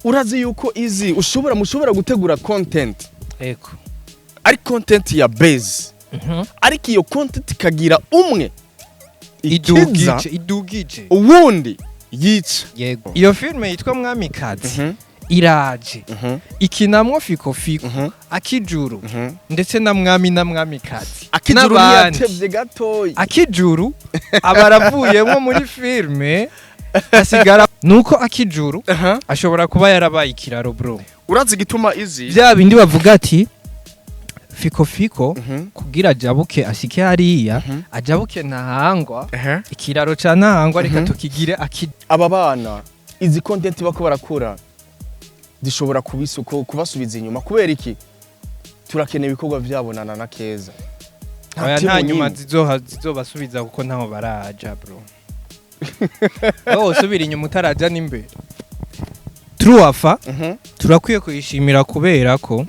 Urazi yuko izi ushobora mushobora gutegura content ari content ya base, ariko iyo content ikagira umwe ikiza, idugije, idugije, uwundi yica. Yego, iyo filme yitwa Mwamikazi iraje, ikinamwo Fiko Fiko, Akijuru, ndetse na Mwami na Mwamikazi Akijuru n'abandi. ntiyatevye gatoyi. Akijuru aba aravuyemo muri filme, asigara nuko Akijuru ashobora kuba yarabaye ikiraro, bro. Urazi igituma izi Bya bindi bavuga ati Fiko Fiko kugira ajabuke ashike hariya, ajabuke Ntahangwa, ikiraro ca Ntahangwa reka tukigire aki. Aba bana izi content bako barakora zishobora kubisuko kubasubiza inyuma. Kubera iki? Turakeneye ibikorwa vyabo na Keza. Oya, timu nta nyuma n'imwe. zizoha zizobasubiza kuko ntaho baraja, bro. Wowe usubira inyuma utaraja n'imbere. Truafa turakwiye kuyishimira kubera ko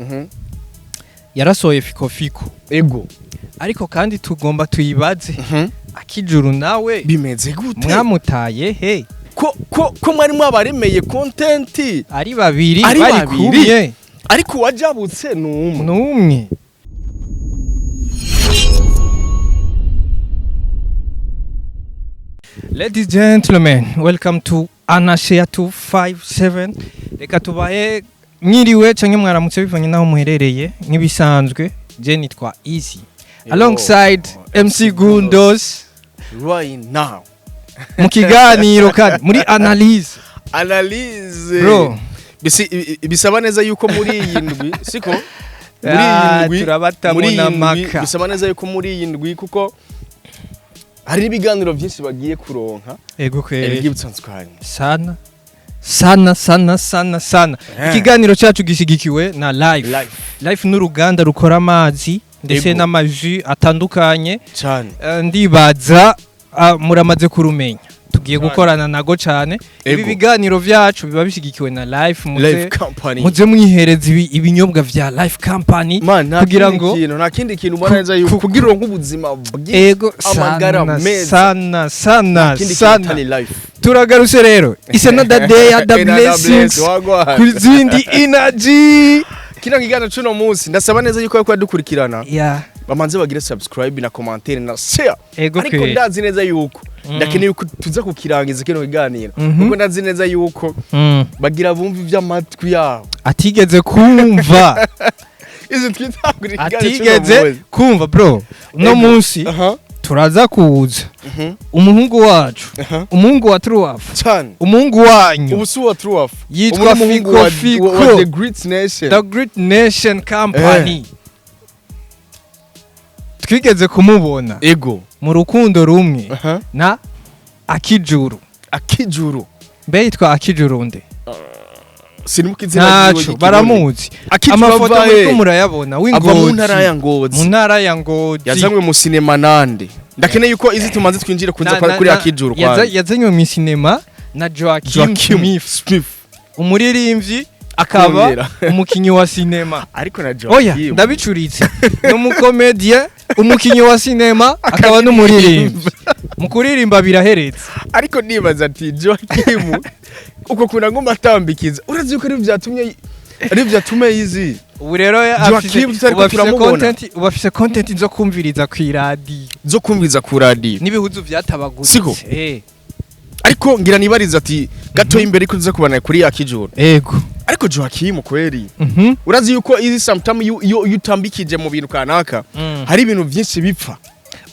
yarasohoye Fiko Fiko. Ariko kandi tugomba tuyibaze, Akijuru nawe bimeze gute? Mwamutaye he? Ko mwari mwabaremeye content ari babiri, ari bari babiri. kumwe, ariko uwajabutse ni umwe. N'umwe. Ladies and gentlemen, welcome to Anashare 257. Reka tubahe mwiriwe canke mwaramutse bivanye naho muherereye. Nk'ibisanzwe, je nitwa Easy alongside MC Gundos right now mu kiganiro kandi muri analyse. Analyse. Bro. Bisaba neza yuko muri iyi ndwi, siko, muri iyi ndwi, turabatamo muri iyi ndwi, n'amaka. Bisaba neza yuko muri iyi ndwi, kuko hari ibiganiro byinshi bagiye kuronka Ego kweli. bigiye bitandukanye. Sana sana sana sana sana. Ikiganiro cyacu gishigikiwe na Life. Life. Life n'uruganda rukora amazi ndetse n'amaji atandukanye. Cyane. Ndibaza muramaze kurumenya, tugiye gukorana nago cyane ibi biganiro byacu biba bishigikiwe na Life. Muze Life Company. muze mwihereza ibinyobwa vya Life Company Man, nta kugira kindi ngo kintu, nta kindi kintu ubona neza yuko kugira uronke ubuzima bwiza, ego, amagara sana meza, sana sana kindi kintu sana. atari life. Turagarutse rero, it's another day, other Another blessings bless, wagwan. ku zindi energy. Kino kiganiro cuno munsi ndasaba neza yuko bariko badukurikirana bamanze bagire subscribe na commentaire na share. Ariko ndazi neza yuko ndakeneye yuko tuza kukirangiza kino kiganiro, kuko ndazi neza yuko bagira bumva ivy'amatwi yabo atigeze kumva. Izi twitangurira ikiganiro cuno Atigeze munsi. kumva, bro, uno munsi turaza kuza umuhungu wacu, umuhungu wa Truaf, cyane, umuhungu wanyu, ubu si uwa Truaf. Yitwa Ubu ni umuhungu Fiko wa Fiko. The Great Nation. The Great Nation Company. Twigeze kumubona mu rukundo rumwe na Akijuru. Akijuru. Mbe yitwa Akijuru nde? Sinimuka izina ryiwe Ntaco ry'ikirundi. baramuzi. Akijuru Amafoto ava muriko he? murayabona, Ava mu ntara ya w'Ingozi, Ngozi. mu ntara ya Ngozi. Yazanywe mu sinema nande? Ndakeneye yuko izi tumanze twinjire kunza kuri Akijuru kwa Yazanywe mu sinema na Joaquin Joaquin Smith, Smith, umuririmbyi akaba Akongera. umukinyi wa sinema. Ariko na Oya, Joaquin ndabicuritse, ni umukomediye, umukinyi wa sinema, akaba n'umuririmbyi. Mu kuririmba biraheretse. Ariko nibaza ati Joaquin uko kuna ngoma atambikiza, urazi yuko ari byatumye yizi Ubu rero Joaquin tutariko ubu afise turamubona. content, ubu afise content zo kumviriza kw'iradiyo Zo kumviriza ku radio n'ibihuzu vyatabaguritse. Siko? Ariko ngira nibariza ati gato imbere ko tuza kubana kuri Akijuru, ariko Joaquin kweri, urazi yuko izi sometime iyo utambikije mu bintu kanaka, hari ibintu byinshi bipfa.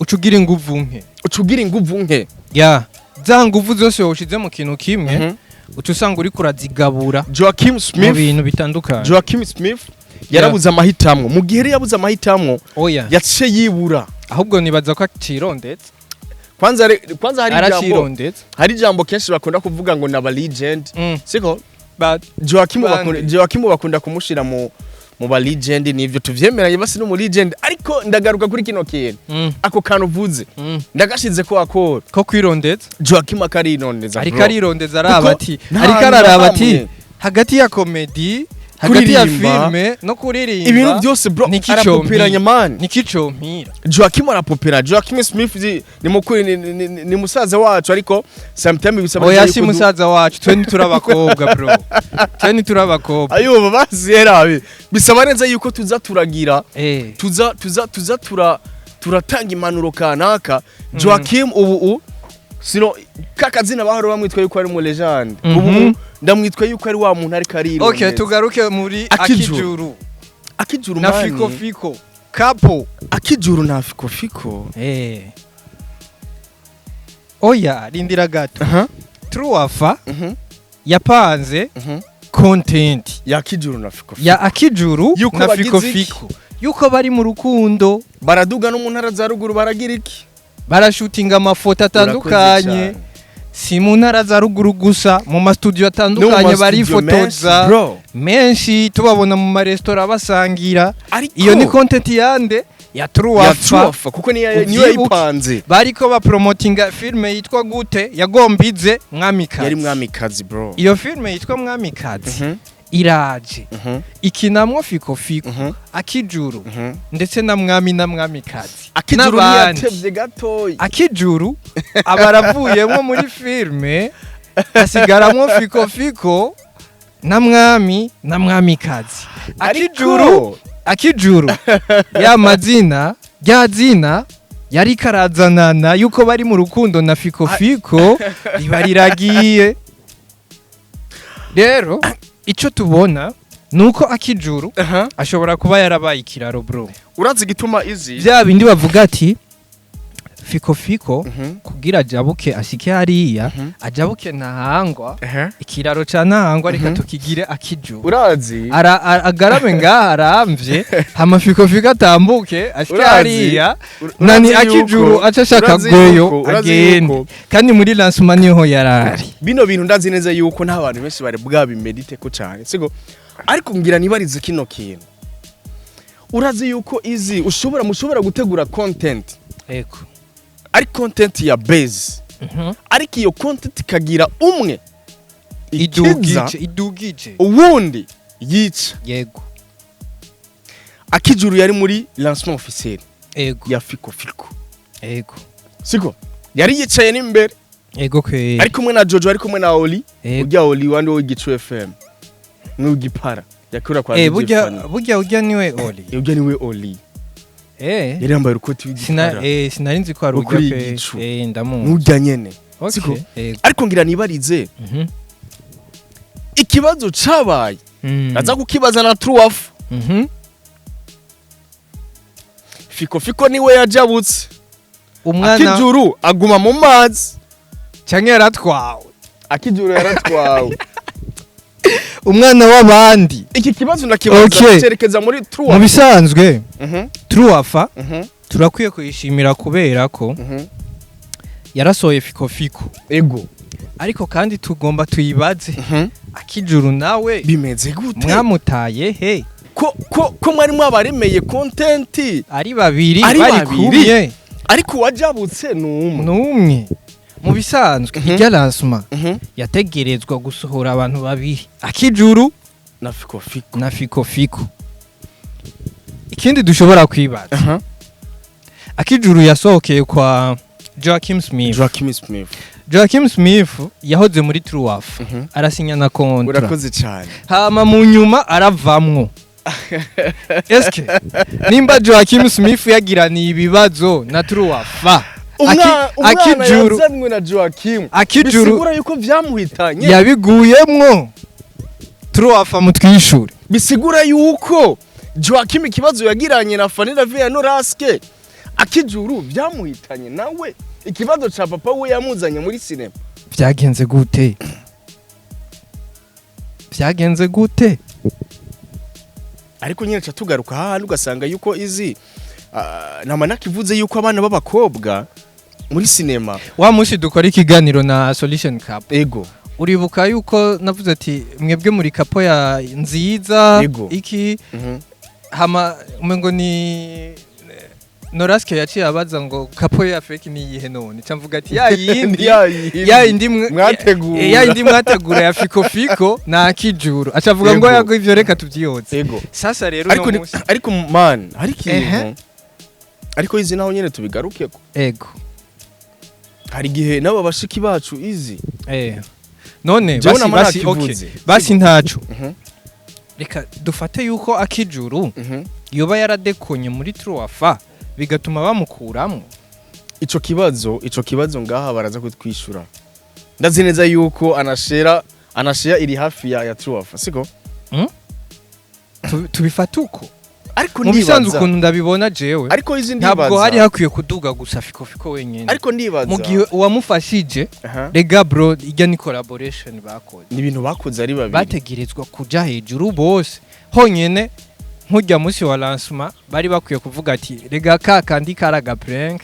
Uca ugira inguvu nke. Uca ugira inguvu nke. Ya za nguvu zose woshize mu kintu kimwe, uca usanga uriko urazigabura Joaquin mu Smith bintu bitandukanye. Joaquin Smith yarabuze amahitamwo. Mu gihe rero yabuze amahitamwo, Oya, yaciye yibura. Ahubwo nibaza ko acirondetse. Kwanza hari ijambo Aracirondetse. hari ijambo kenshi bakunda kuvuga ngo naba legend, siko? But Joaquin Bande. bakunda, Joaquin bakunda kumushira mu ba legend. Nivyo, tuvyemeranye basi no mu legend, ariko ndagaruka kuri kino kintu, ako kantu uvuze, ndagashize ko akora ko kwirondeza. Joaquin akarinondeza, Ariko bro. arirondeza, araba Kuko ati nta ariko araraba ati hamwe. hagati ya comedy, Hagati ya Kuririmba. filme no kuririmba, Ibintu byose, bro, arapoperanya, man. Nikicompira. Joaquim arapopera. Joaquim Smith ni mukuru, ni musaza wacu, ariko sometimes bisaba Oya, yuko si musaza wacu, twe ntituri abakobwa, bro, twe ntituri abakobwa. Ayo basi, bisaba neza yuko tuza turagira tuza turatanga impanuro kanaka. Joaquim ubu sino kakazina bahora bamwitwa yuko ari mu legend, ubu ndamwitwa yuko ari wa muntu ariko arirondeza. Okay, tugaruke muri Akijuru. Akijuru Akijuru na mani. Fiko Fiko Kapo. Akijuru na Fiko Fiko. Oya, rindira gato. Truafa yapanze content Ya Akijuru na Fiko Fiko. Ya Akijuru Yuko na Fiko bagize iki? Fiko, yuko bari mu rukundo. Baraduga no mu ntara za ruguru, baragira iki? Barashutinga amafoto Urakoze atandukanye. cyane. Si mu ntara za ruguru gusa, mu mastudio No mu atandukanye ma studio barifotoza menshi, bro. menshi, tubabona mu maresitora basangira. Ariko Iyo ni content yande? Ya ya Truafa. Truafa, kuko niyo Uvyibuke. yayipanze. Bariko bapromotinga filme yitwa gute? Yagombize Mwamikazi. Yari Mwamikazi, bro. Iyo filme yitwa Mwamikazi iraje, ikinamwo Fiko Fiko, Akijuru, ndetse na Mwami na Mwamikazi Akijuru n'abandi. ntiyatevye gatoyi. Akijuru aba aravuyemwo muri filme, hasigaramwo Fiko Fiko na Mwami na Mwamikazi. Akijuru, Akijuru ya mazina, rya zina yari karazanana yuko bari mu rukundo na Fiko Fiko riba riragiye. Rero ico tubona nuko Akijuru ashobora kuba yarabaye ikiraro, bro. Urazi igituma izi Bya bindi bavuga ati Fiko Fiko kugira ajabuke ashike hariya, ajabuke Ntahangwa, ikiraro ca Ntahangwa reka tukigire Akijuru. Urazi Agarame ngaha aramvye, hama Fiko Fiko atambuke ashike Urazi- hariya, nani, urazi Akijuru aca ashaka urazi gweyo urazi agende. Kandi muri lancement niho yarari. Bino bintu ndazi neza yuko nta bantu benshi bari bwabimedite ko cyane, siko? Ariko ngira nibarize kino kintu. Urazi yuko izi ushobora mushobora gutegura content, ari content ya base, ariko iyo content ikagira umwe ikiza, Idugije, idugije. Uwundi yica. Akijuru yari muri lancement officiel ya Fiko Fiko, siko? Yari yicaye n'imbere, Ego kwe. ari kumwe na Jojo, ari kumwe na Oli. Ujya Oli wandi w'igicu FM n'ugipara yakura kwa DJ Burya Fanny. Burya ujya niwe Oli? Ujya niwe Oli. Yari yambaye urukoti w'igipara. Sinari nzi ko ari Wo kuri ujya pe. Igicu. Ndamuzi. N'ujya nyene. Okay. Siko? Ego. Ariko ngira nibarize ikibazo cabaye, aza kukibaza na Truaf. Fiko Fiko niwe yajabutse, Umwana Akijuru aguma mu mazi. Canke yaratwawe? Akijuru yaratwawe. Umwana w'abandi. Iki kibazo ndakibaza, cerekeza muri Mu Truaf. bisanzwe, Truafa turakwiye kuyishimira kubera ko yarasohoye Fiko Fiko. Ariko kandi tugomba tuyibaze, Akijuru nawe Bimeze gute? mwamutaye he? Ko mwari mwabaremeye content Ari babiri, Ari bari babiri. kumwe. Ariko uwajabutse ni umwe. Numwe. Mu bisanzwe, irya lancement yategerezwa gusohora abantu babiri, Akijuru Na Fiko Fiko. Na Fiko Fiko. Ikindi dushobora kwibaza, Akijuru yasohokeye kwa Joaquim Smith. Joaquim Smith. Joaquim Smith yahoze muri Truaf, arasinya na contrat. Urakoze cyane. Hama mu nyuma aravamwo. Eske nimba Joaquim Smith yagiraniye ibibazo na Truafa, Umwana Akijuru yazanywe na Joaquim, Akijuru bisigura yuko vyamuhitanye. Yabiguyemwo. Truafa mutwishure. Bisigura yuko Joaquim ikibazo yagiranye na Fanny Lavia no Raske, Akijuru vyamuhitanye nawe, ikibazo ca papa we yamuzanye muri cinema. Vyagenze gute? Vyagenze gute? Ariko nyine ca tugaruka hahandi, ugasanga yuko izi nama nakivuze yuko abana b'abakobwa muri cinema. Wa munsi dukora ikiganiro na Solution Cup, uribuka yuko navuze ati mwebwe muri couple ya nziza, iki, hama umengo ni Noraske yaciye abaza ngo couple ya fake ni iyihe? None ca mvuga ati ya yindi, Ya yindi ya yindi mwategura. Ya yindi mwategura ya Fiko Fiko na Kijuru. Aca avuga ngo yago ivyo reka tuvyihoze. Sasa rero Ariko uno ni- munsi ariko man, hari Ehe. ikintu, ariko izi naho nyene tubigarukeko. Hari igihe n'aba bashiki bacu izi None Jewe basi nama basi okay, nakivuze. basi ntaco, reka dufate yuko Akijuru yoba yaradekonye muri Truafa bigatuma bamukuramwo. Ico kibazo ngaha baraza kutwishura. Ndazi neza yuko anashera iri hafi ya Truafa, siko? Tubifate uko. Ariko Mu bisanzwe, ndibaza ukuntu ndabibona jewe, ariko izi ntabwo ndibaza hari hakwiye kuduga gusa Fiko Fiko wenyine, ariko ndibaza mu gihe uwamufashije, rega bro, ijya ni collaboration bakoze. Ni ibintu bakoze ari babiri. Bategerezwa kuja hejuru bose honyene. Nk'urya munsi wa lancement bari bakwiye kuvuga ati rega ka kandi kari aga prank,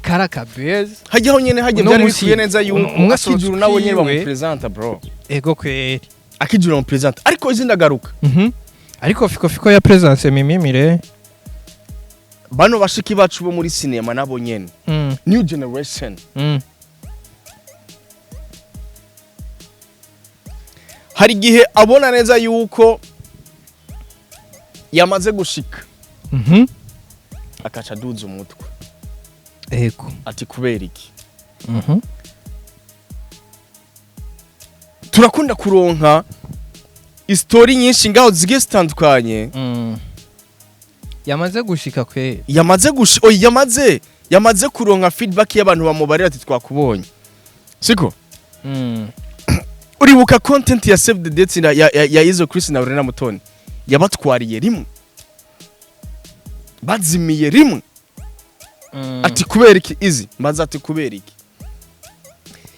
kari aka buzz. Hajya ho nyene, hajya Uno byari munsi, bikwiye neza yuko umwe asohotse Akijuru nawe nyene ukwiwe. bamupresenta, bro. Ego kweri. Akijuru bamupresenta, ariko izi ndagaruka. Ariko Fiko Fiko ya presence mimimire. Bano bashiki bacu bo muri cinema nabo nyene, new generation, hari igihe abona neza yuko yamaze gushika, akaca aduza umutwe ati kubera iki? Turakunda kuronka isitori nyinshi ngaho zigiye zitandukanye. Yamaze gushika kweri. Yamaze gushi oya, yamaze kuronka feedback y'abantu bamubarira ati twakubonye, siko? Uribuka content ya Save the Dates ya Izo Chris na Lorena Mutoni yabatwariye rimwe, bazimiye rimwe. Ati kubera iki? Izi mbaza ati kubera iki?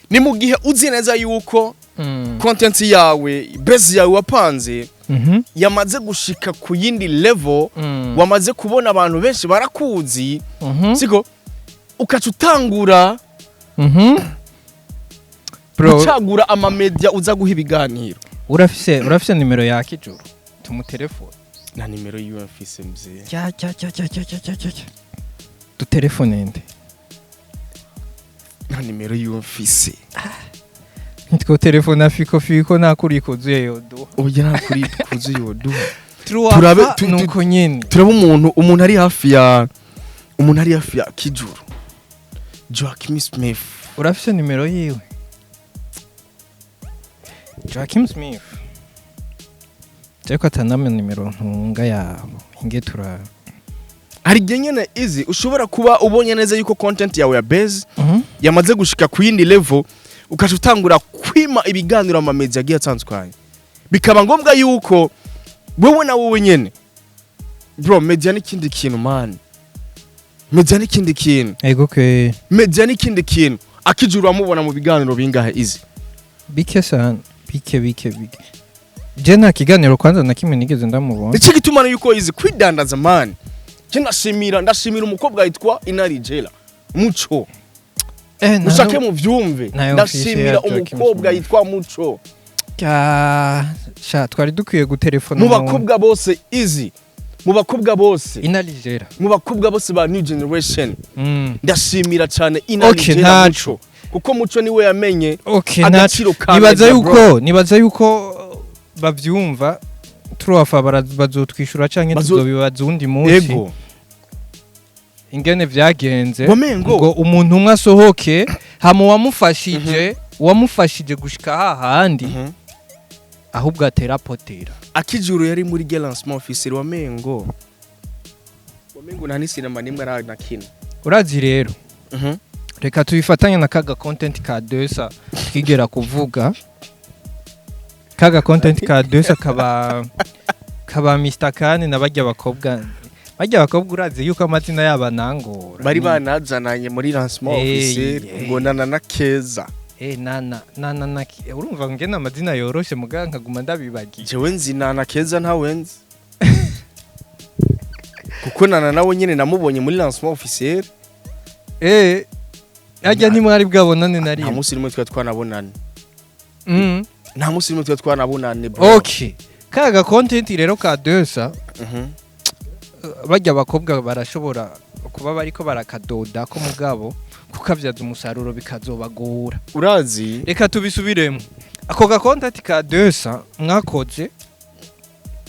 Ni mu gihe uzi neza yuko content yawe, base yawe wapanze yamaze gushika ku yindi level, wamaze kubona abantu benshi barakuzi, siko? Ukaca utangura Bro, gucagura amamedia uza guha ibiganiro. Urafise nimero ya Kijuru tumutelefone? Na nimero yiwe mfise, mzee. Cya cya cya cya cya cya cya cya cya, dutelefone nde? Na nimero yiwe mfise. Nitwo telefone Fiko Fiko nta kuri kuzuye yoduha. Oya, nta kuri kuzuye yoduha. Turabe nuko nyene. Turaba umuntu ari hafi ya Kijuru Joaquim Smith. Urafise nimero yiwe Joaquim Smith? Ariko atanama nimero ntunga yabo, inge tura Hari igihe nyene izi ushobora kuba ubonye neza yuko content yawe ya base yamaze gushika ku yindi level, ukaca utangura kwima ibiganiro amamedia agiye atandukanye, bikaba ngombwa yuko wewe na wowe nyene, bro, media n'ikindi kintu man, media n'ikindi kintu. Ego ke. Media n'ikindi kintu. Akijuru amubona mu biganiro bingahe izi? Bike sana, bike bike bike. Je nta kiganiro kwanza na kimwe nigeze ndamubona. Nicyo gituma yuko izi kwidandaza man, je ndashimira umukobwa yitwa Inarijela Muco. Mushake muvyumve. Nayo Ndashimira mfise ya Joaquim umukobwa Smith. yitwa Muco. Sha twari dukwiye gutelefona Mu bakobwa bose izi, mu bakobwa bose, Inalijera. mu bakobwa bose ba new generation, ndashimira cyane Okay, Inarijela ntaco. Muco, kuko Muco niwe yamenye Okay, ntaco. agaciro ka Nibaza media, bro. yuko bavyumva Truafa bazotwishura canke tuzobibaza uwundi munsi ingene vyagenze Wamengo. ngo umuntu umwe asohoke hama uwamufashije gushika hahandi ahubwo atera potera. Akijuru yari muri ge lancement officiel, wamengo nta n'isinema nimwe aranakina. Urazi rero, reka tubifatanye na kaga content ka desa twigera kuvuga, kaga content ka desa kaba Mr Kane na barya bakobwa. Urazi yuko amazina yabo anangora. Bari banazananye muri lancement officiel ngo nana na Keza. Nana nana na urumva ngena amazina yoroshe muga nkaguma ndabibagiye. Jewe nzi Nana, Keza ntawe nzi, kuko Nana nawe nyene namubonye muri lancement officiel. Harya ntimwari bwabonane na Nta rimwe? munsi rimwe twari twanabonane. Nta munsi rimwe twari twanabonane, bro. Okay, kaga content rero ka desa, barya bakobwa barashobora kuba bariko barakadoda ko, mugabo kukavyaza umusaruro bikazobagora. Urazi. Reka tubisubiremo, ako ga content ka 200 mwakoze,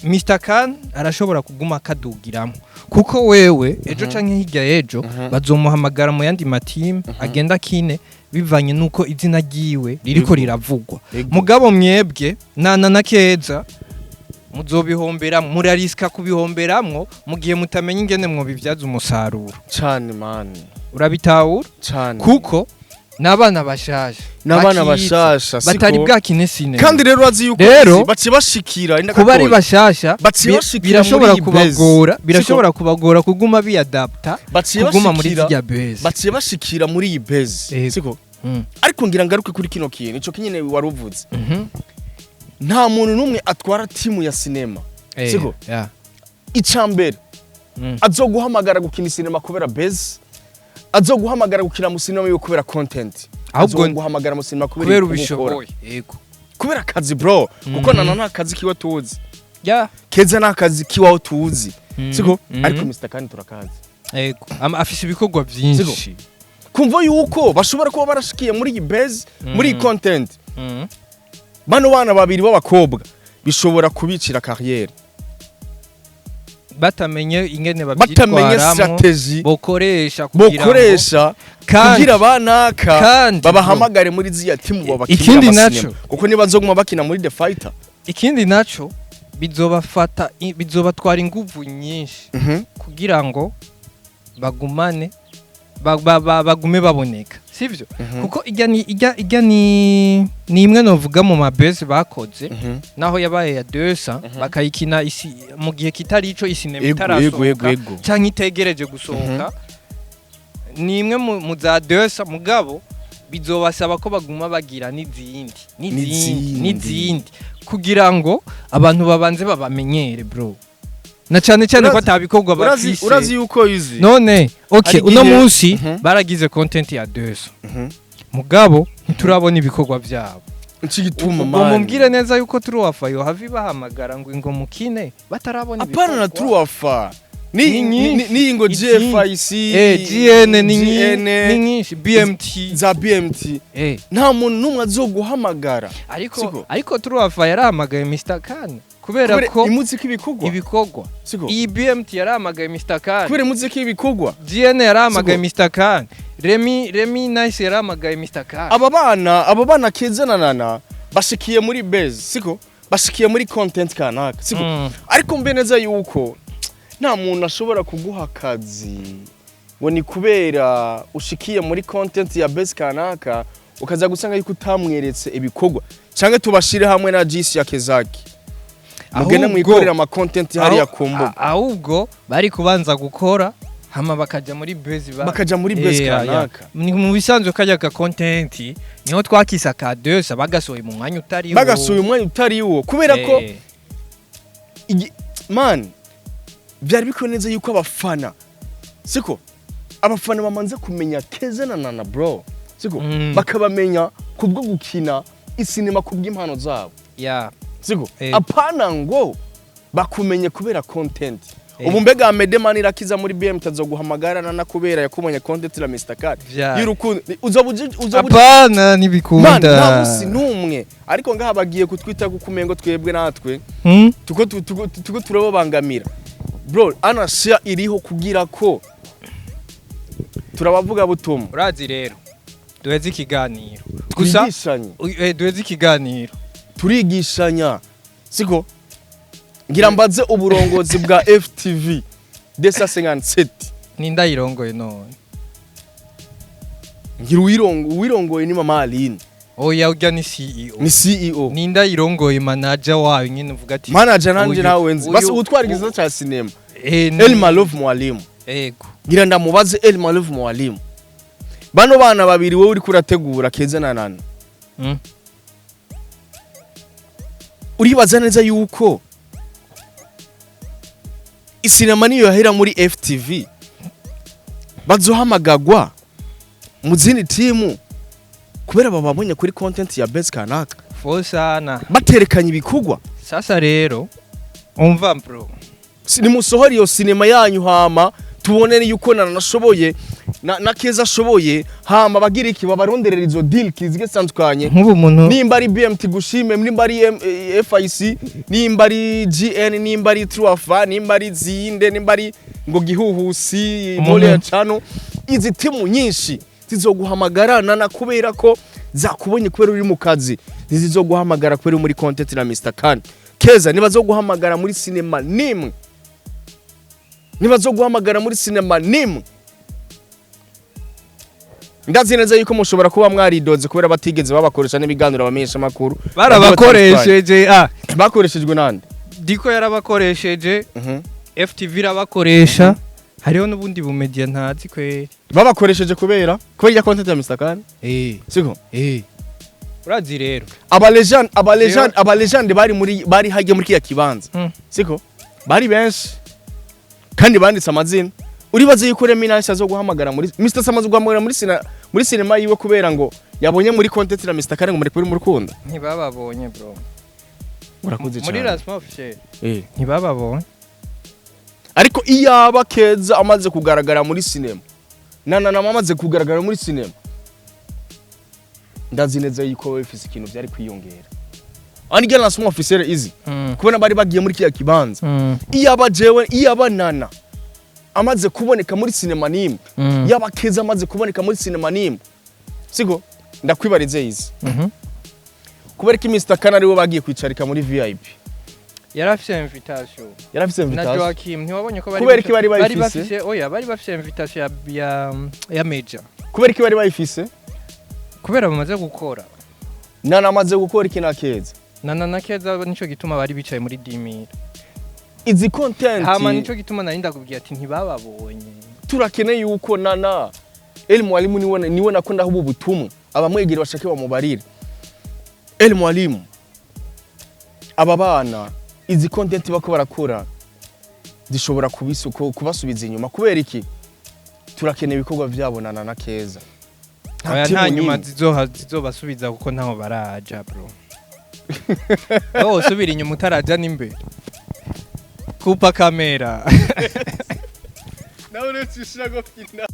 Mr Khan arashobora kuguma akadugiramo, kuko wewe ejo canke hirya y'ejo bazomuhamagara mu yandi matimu, agenda akine bivanye nuko izina ryiwe ririko riravugwa. Mugabo mwebwe nana na Keza muzobihombera, murarisika kubihomberamwo mu gihe mutamenya ingene mwobibyaza umusaruro. Cane, man. Urabitahura? Cane. Kuko n'abana bashaje n'abana bakize, bashasha, siko? Batari bwakine sinema. Kandi rero urazi yuko Rero, baciye bashikira inda kuba ari gatoya. bashasha Baciye bashikira birashobora muri iyi base. kubagora, birashobora kubagora kuguma biyadapta, Baciye kuguma muri bashikira zirya base. Baciye bashikira muri iyi base, siko? Ariko ngira ngaruke kuri kino kintu ico kinyene wari uvuze. Nta muntu n'umwe atwara timu ya sinema, siko? Icambere, azoguhamagara gukina sinema kubera base, azoguhamagara gukina mu sinema yo kubera content, Ahubwo azoguhamagara mu sinema kubera kubera ibikorwa ukora. ubishoboye, yego. Kubera akazi, bro, kuko nana nta kazi kiwe tuzi, Keza nta kazi kiwaho tuzi, siko? Ariko Mr Khan turakazi. Yego. Afise ibikorwa byinshi. Kumva yuko bashobora kuba barashikiye muri iyi base, muri iyi content, bano bana babiri b'abakobwa bishobora kubicira carrière Batamenye ingene batamenye babyitwaramwo, strategy bokoresha kugira ngo bokoresha kandi kugira banaka kandi babahamagare muri ziya timu babakinira Ikindi amasinema. naco. Kuko nibazoguma bakina muri The Fighter, Ikindi naco, bizobafata bizobatwara inguvu nyinshi kugira ngo bagumane bagume baboneka, sivyo? Kuko ijya ni imwe novuga mu mabase bakoze, naho yabaye ya 200, bakayikina isi mu gihe kitari ico, isinema itarasohoka canke itegereje gusohoka. Ni imwe mu za 200, mugabo bizobasaba ko baguma bagira n'izindi, n'izindi, N'izindi. n'izindi, kugira ngo abantu babanze babamenyere, bro, na cyane cyane ko atabikorwa bafise. Urazi yuko izi None okay, Hari uno igihe- munsi baragize content ya 200, mugabo ntiturabona ibikorwa byabo. Iki gituma, Ubwo man, mumbwire neza yuko Truwafa yo havi bahamagara ngo ingo mukine batarabona apana na ibikorwa. Truwafa ni Ni nyinshi. ni ngo Izindi. GFIC, GN ni GN, ni nyinshi, BMT. Za BMT. Nta muntu n'umwe azoguhamagara. Ariko Siko. ariko Truwafa yarahamagaye Mr Khan kubera Kubera ko imuziki ibikorwa, ibikorwa. Siko? Iyi BMT yarahamagaye Mr Khan. Kubera imuziki ibikorwa. GN yarahamagaye Siko. Mr Khan. Remy Nice yarahamagaye Mr Khan. Aba bana Keza na Nana bashikiye muri base, siko? Bashikiye muri content kanaka, siko? Ariko mbe neza yuko nta muntu ashobora kuguha akazi ngo ni kubera ushikiye muri content ya base kanaka, ukaza gusanga yuko utamweretse ibikorwa, cyangwa tubashire hamwe na GC ya Kezaki, mugende mwikorera ama content hariya ku mbuga. Ahubwo bari kubanza gukora, hama bakaja muri base Bakaja muri base kanaka. Ni mu bisanzwe kajya ka content niho twakisa ka 2 bagasohoye mu mwanya utari wo. Bagasuye umwanya utari wo kubera ko man, byari bikwiye neza yuko abafana, siko, abafana bamanze kumenya Keza na Nana, bro, siko? Bakabamenya kubwo gukina isinema, kubw'impano zabo, siko? Apana ngo bakumenye kubera content. Ubu mbega Amede Manirakiza muri BMT azoguhamagara Nana kubera yakubonye content la Mr Cat y'urukundo? Uzoba Apana, Man, ntibikunda. nta musi n'umwe. Ariko ngaha bagiye kutwita kukumengo twebwe natwe tuko turababangamira, bro. Anashia iriho kugira ko turabavuga butumwa. Urazi rero, duheze ikiganiro gusa. Twigishanye. Duheze ikiganiro. Turigishanya, siko? Ngira mbaze uburongozi bwa FTV desa 57. Nindayirongoye none? Ngira uwirongoye ni mama Aline. Oya, urya ni CEO. Ni CEO. Nindayirongoye, manager wayo nyine uvuga ati Manager nanje nawe nzi basi utwara igisata ca sinema, El Malove Mwalimu. Ego. Ngira ndamubaze El Malove Mwalimu, bano bana babiri wowe uriko urategura, Keza na Nana, uribaza neza yuko isinema niyo yahera muri FTV bazohamagagwa mu zindi timu kubera bababonye kuri content ya base kanaka, Fosana baterekanye ibikorwa? Sasa rero umva, bro. Nimusohora iyo sinema yanyu, hama Tubone yuko Nana nashoboye na Keza ashoboye, hama bagira iki, babaronderera izo deal zigiye zitandukanye. Nk'ubu umuntu Nimba ari BMT gushime, nimba ari FIC, nimba ari GN, nimba ari Truafa, nimba ari Zinde, nimba ari ngo Gihuhusi Mole Chano, izi timu nyinshi zizoguhamagara Nana kubera ko zakubonye, kubera uri mu kazi. Ntizizoguhamagara kubera uri muri content na Mr Khan. Keza nibazoguhamagara muri cinema nimwe, nibazoguhamagara muri cinema nimwe. Ndazi neza yuko mushobora kuba mwaridoze kubera batigeze babakoresha n'ibiganiro abamenyesha makuru. Barabakoresheje, ah. Bakoreshejwe nande? Diko yarabakoresheje. FTV irabakoresha, hariho n'ubundi bumedia ntazi kweri. Babakoresheje kubera iya content ya Mr Khan. Eh. Siko? Eh, urazi rero. Aba legend, aba legend, aba legend bari muri, bari hajye muri kiya kibanza. Siko bari benshi kandi banditse amazina. Uribaze yuko Remy azo guhamagara muri Mr Samaze guhamagara muri muri cinema yiwe kubera ngo yabonye muri content na Mr Khan ngo muri kuri mu rukundo? Ntibababonye, bro. Urakoze Muri cyane. lancement officiel. Eh. Ntibababonye. Ariko iyaba Keza amaze kugaragara muri cinema, na amaze kugaragara muri cinema, ndazi neza yuko bifise ikintu byari kwiyongera. Ani lancement officiel izi kubona bari bagiye muri kiya kibanza. Iyaba jewe, iyaba Nana amaze kuboneka muri cinema nimwe, yaba Keza amaze kuboneka muri cinema nimwe, siko? Ndakwibarize izi. Kubera ko Mr Khan ariwe bagiye kwicarika muri VIP. Yari afise invitation. Yari afise Na invitation. Joachim, ntiwabonye ko bari Kubera iki bari bayifise? Bafise, oya, bari bafise invitation ya Major. Kubera iki bari bayifise? Kubera bamaze gukora. Nana amaze gukora iki na Keza? Na Keza, nico gituma bari bicaye muri 10,000. Izi content Hama nico gituma nari ndakubwiye ati ntibababonye. Turakeneye yuko Nana El Mwalimu niwe nakunda ubu butumwa, abamwegera bashake bamubarire. El Mwalimu, aba bana izi content bako barakora zishobora kubasubiza inyuma. Kubera iki? Turakeneye ibikorwa vyabo Nana na Keza. Nta Oya, timu nta nyuma n'imwe. Zizobasubiza kuko ntaho baraja, bro. Wowe usubira inyuma utaraja n'imbere, kupa kamera. Nawe uretse ishirago fina.